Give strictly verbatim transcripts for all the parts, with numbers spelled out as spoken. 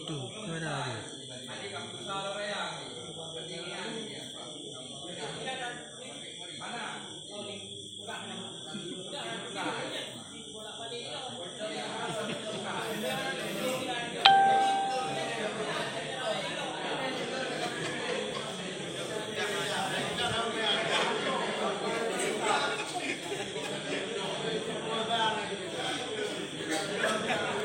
Tuh, mana dia?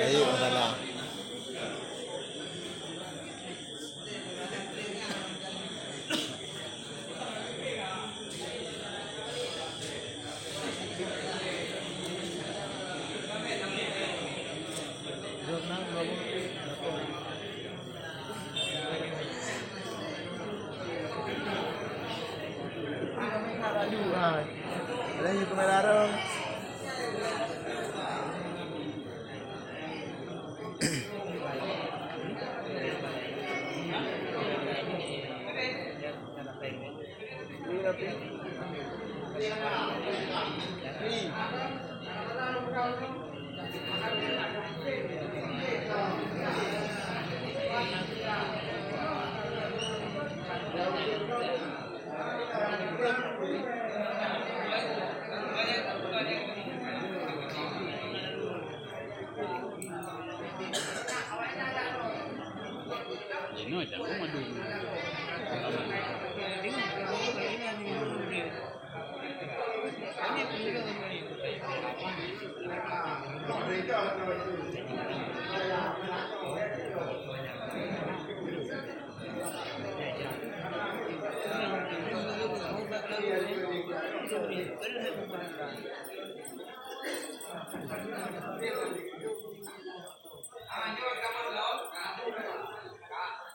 Ayo, masalah.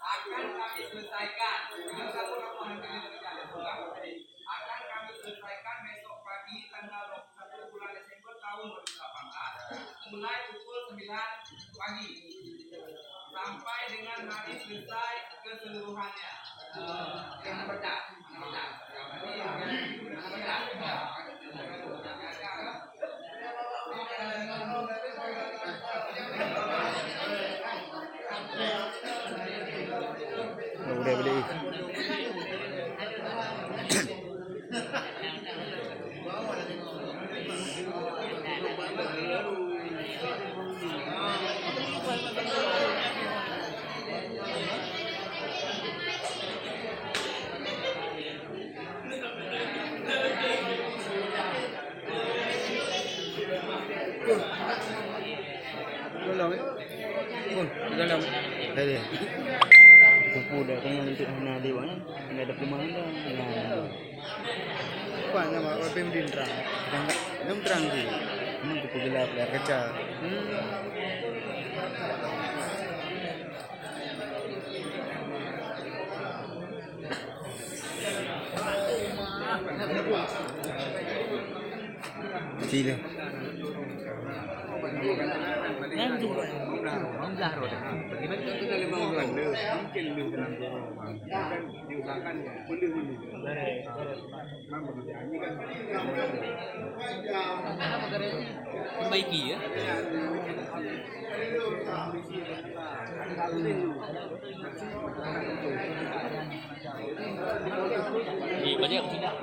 Akan kami selesaikan. Akan kami selesaikan besok pagi tanggal dua puluh satu bulan Desember tahun dua ribu delapan belas, mulai pukul sembilan pagi sampai dengan hari selesai keseluruhannya. Yang betul. Udah beli. Tolong, eh. Oh, tolong. Ada. Kupu dah tengah untuk hana dewan, eh. Enggak ada perumahan dah. Nah. Kuat nama Wapim Dindra. Dong terang sih. Memang kupu gelap, layar kaca. Hmm. Sila. Perbaiki, ya. Di balik aku tidak.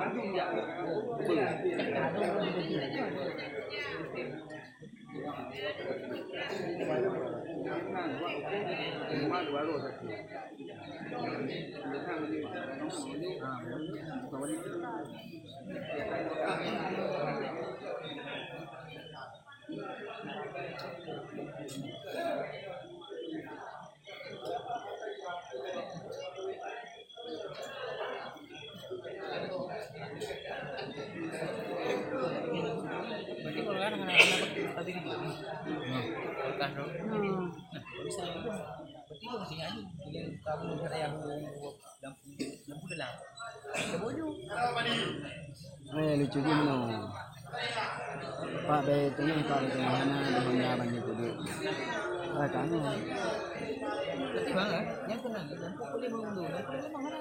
Eh, lucu jih meunoe. Pak bèe teungoh, pak bèe teungoh hana, di Honda ban jipeuduek. Ah, ka nyoe. Berarti bang, eh? Nyang keunan, nyang pukul lima undung, nyang pukul lima hana.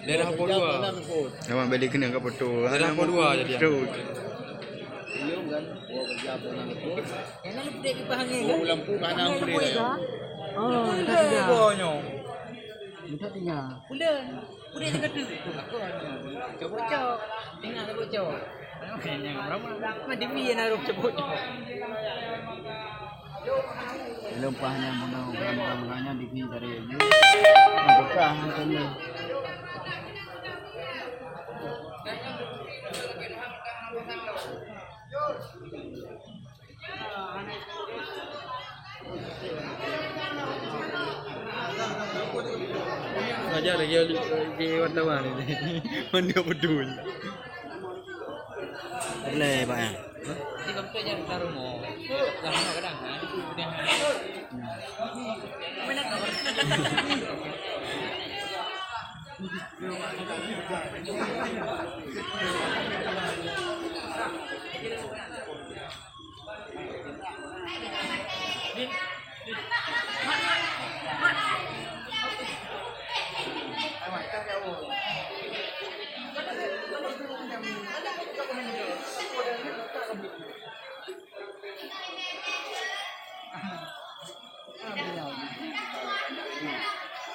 Daerah Poh Dua. Memang beli kena kat foto. Daerah Poh Dua jadi. Foto. Yang nak luput dari pahang ni kan? Oh, lampu kanan. Oh, dah tinggal. Dah tinggal. Pula. Udah tengah tu. Cok-cok. Tengah cok-cok. Mana dia pi yang naruh cok-cok. Lepas nyan bunoe orang-orang nyan di sini cari lagi. Nah, bekah macam ni. Saja lagi, lagi wartawan ni. Mana betul? Boleh, Pak, ya? Jadi, kamu tu jangan taruh mau. Lah, mau kadang, ha? Itu udah, ha? Mana kau?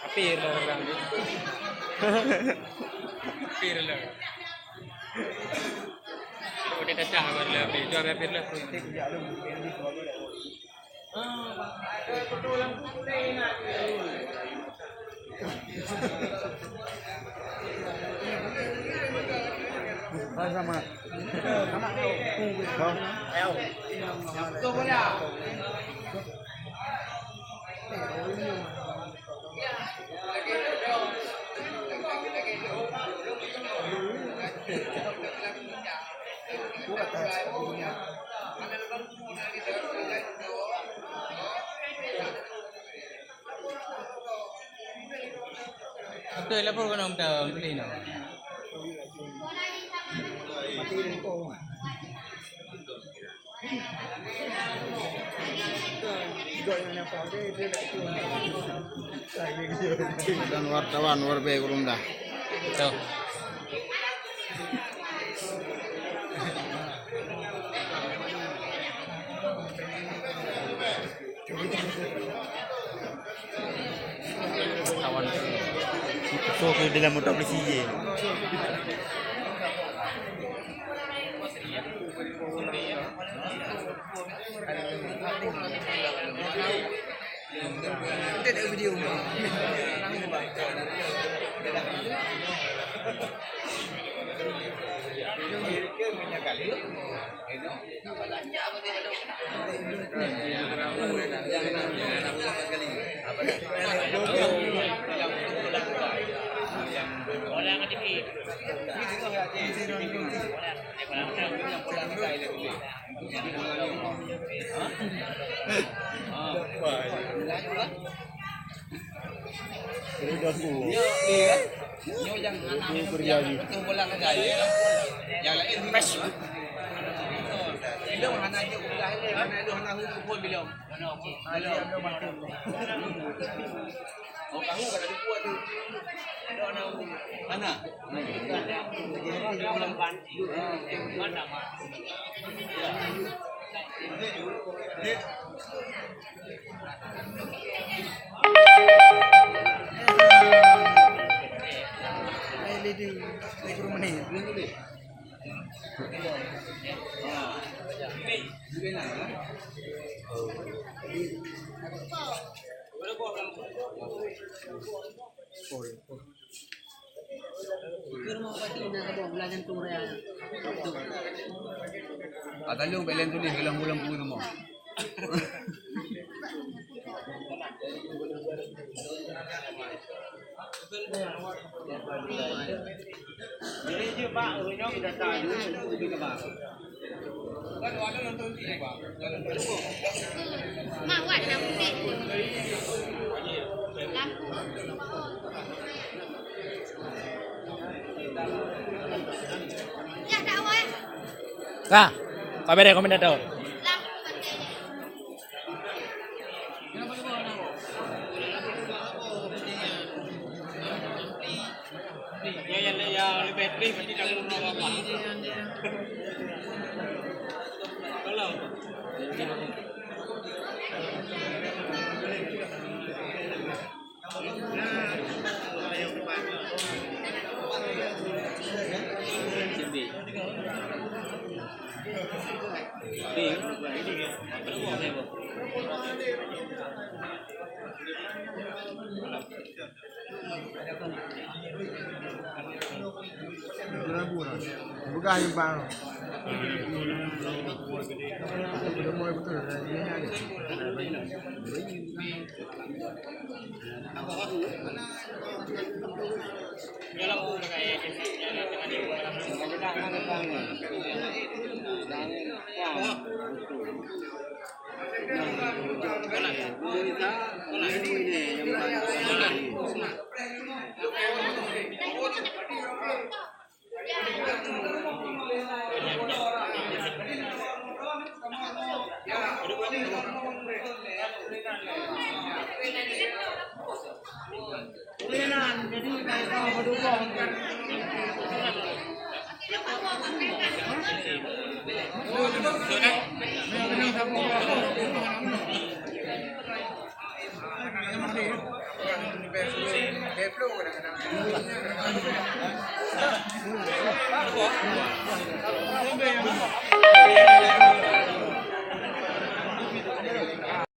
Hampir lah orang tu. Hampir lah. Udah datang orang lebih. Jual hampir lah. Sama. Sama. Betul lah pun kena minta beli no. Dan wartawan luar biasa kurang dah. Betul. Kawan. So, ke dalam motor polisi je. Ada video. Sudah tu. Nyoe nyang hana, nyoe nyang beutôi bola sagai, ya. Nyang laén pas. Ilong hana jeuet bola, hana ilong hana hu pun bilong. Bilong. Oh, kahu kada dibuat tu. Hana. Kata lu belen tulis dalam bulan pun rumah. Mak, wat lampu dek. Lampu. Ya, tak awal. Ka, ka bereh, ka minta tahu. Lampu mati. Ya, ya, ya, lebih, lebih, berarti kamu mau apa? Kalau. Peugah nyumbang.